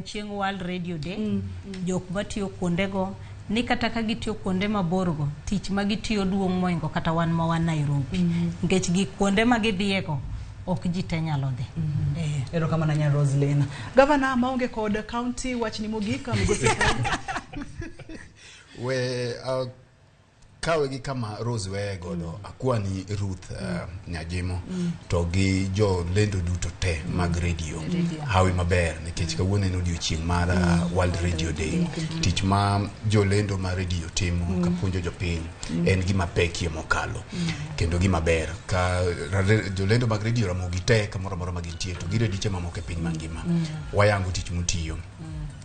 chieng' World Radio Day, jok matiyo kuondego ni kata ka gitiyo kuonde maborgo, tich ma gitiyo duong' moingo kata wan ma wan Nairobi. Nikech gi kuonde ma gidhiyego ok ji te nyalo dhi. Erokamano ahinya, Roslyn. Gavana maonge kod county, wachni mogik, migosi Fred. We kawe gi kama Rose weye godo, akwani Ruth Nyajimo to gi jo lendo duto te mag radio hawi maber, nikech kawuono en odiochieng' mar World Radio Day. Tich ma jolendo mar radio timo ka puonjo jopiny en gima pekie mokalo kendo gima ber ka jolendo mag radio Ramogi te kamoro amora ma gintie to gi rediche mamoko e piny mangima wayango tich mutiyo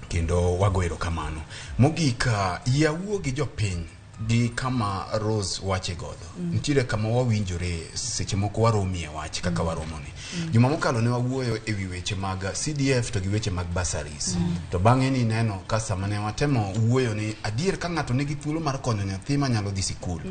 kendo wago erokamano mogik. Yie awuo gi jopiny gi kama Rose wache godo. Nitiere kama wawinjore, seche moko waromie wach kaka waromoni. Juma mokalo ne wawuoyo e wi weche mag CDF to gi weche mag bursaries, to bang'e ni neno ka sama ne watemo wuoyo ni adier ka ng'ato nigi thuolo mar konyo nyathi manyalo dhi sikul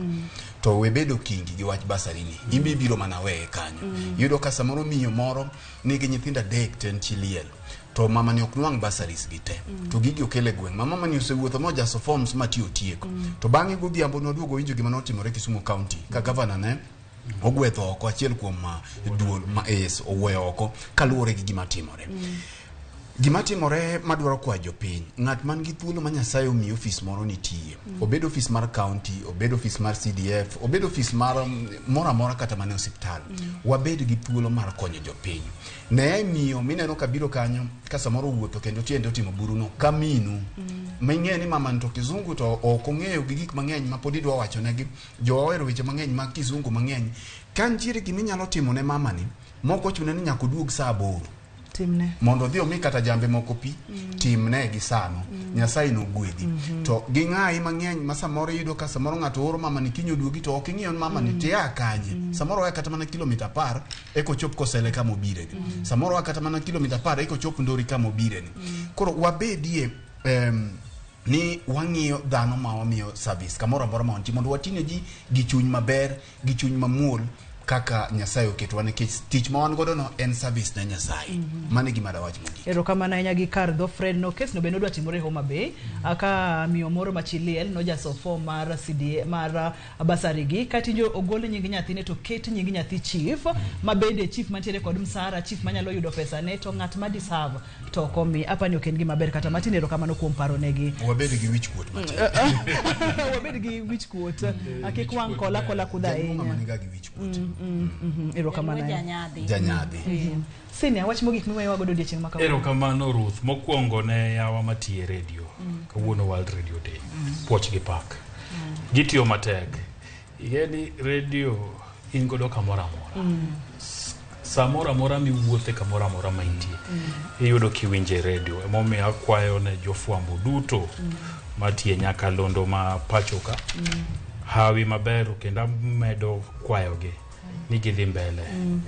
to we bedo kingi gi wach bursary ni in be ibiro mana weye kanyo. Iyudo ka samoro miyo moro nigi nyithindo adek to en chi liel, to mama ni ok nwang' bursaries gi te, to gigi okel e gweng' ma mama ni osewuotho mojaso forms ma tiyo otieko. To bang'e godhiambo nwaduogo winjo gima notimore Kisumu County ka gavana ne ogwetho oko achiel kuom duol ma es owuoyo oko kaluwore gi gima timore. Gima timore madwaro kwayo jopiny, ng'at man gi thuolo ma Nyasaye omiyi ofis moro nitiye, obed ofis mar county, obed ofis mar CDF, obed ofis mar moro amora, kata mana e osiptal, wabed gi thuolo mar konyo jopiny. Ne miyo mineno ka biro kanyo ka samoro owuotho kendo tiende otimo buruno ka minu ming'e ni mama to kizungu to ok ong'eyo gi gik mang'eny ma pod idwa wachonegi. Jowa ohero weche mang'eny mag kizungu mang'eny. Ka nitiere giminyalo timo ne mamani mok ochune ni nyaka oduog saa 8 timne mondo odhi omi kata jambe moko pi, timne gi sano, Nyasaye nogwedhi. To gi ng'ayi mang'eny ma samoro iyudo ka samoro ng'ato oro mamani kiny oduogi to ok ing'iyo ni mamani tia kanye. Samoro oa kata mana kilomita 10 eka ochop Kosele kama obireni, samoro oa kata mana kilomita 10 eka ochop Ndori kama obireni. Koro wabedie ni wang'iyo dhano ma wamiyo service kamoro amora ma wantie mondo watine ji gi chuny maber, gi chuny mamuol kaka Nyasaye oketowa, nikech tich ma wan godo no en service ne Nyasaye. Mano e gima dawach mogik. Erokamano ahinya gi kar dho Fred no. Kes no be nodwa timore Homa Bay, ka miyo moro ma chi liel nojaso form mar CDA mar bursary gi katinjo ogol nying nyathine to ket nying nyathi chief, ma bende chief mantiere kod msara, chief manyalo yudo pesa ne, to ng'at ma deserve to ok omi. Apani ok en gima ber kata matin. Erokamano kuom paro negi. Wabed gi wich kuot matin. Wabed gi wich kuot, kik wang' kola kola kudha Jaduong' ng'ama ahinya. niga gi wich kuot. Erokamano Jaluo ahinya. janyadhi. Janyadhi. Senior, wach mogik miweyowa godo odiochieng' ma kawuono. Erokamano, Ruth. Mokwongo ne yawa matiye redio kawuono World Radio Day, puoch gi pak, gitiyo matek. Ing'e ni redio in godo kamoro amora. Samoro amora miwuothe, kamoro amora ma intie, iyudo kiwinje redio. Emomiyo akwayo ne jofwambo duto matiye nyakalondo ma pacho ka hawi maber, kendo amedo kwayogi ni gidhi mbele.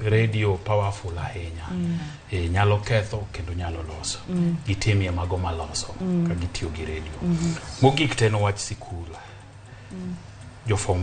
Radio powerful ahinya, nyalo ketho kendo nyalo loso. Gitimie mago maloso ka gitiyo gi redio. Mogik to en wach sikul, jofwambo.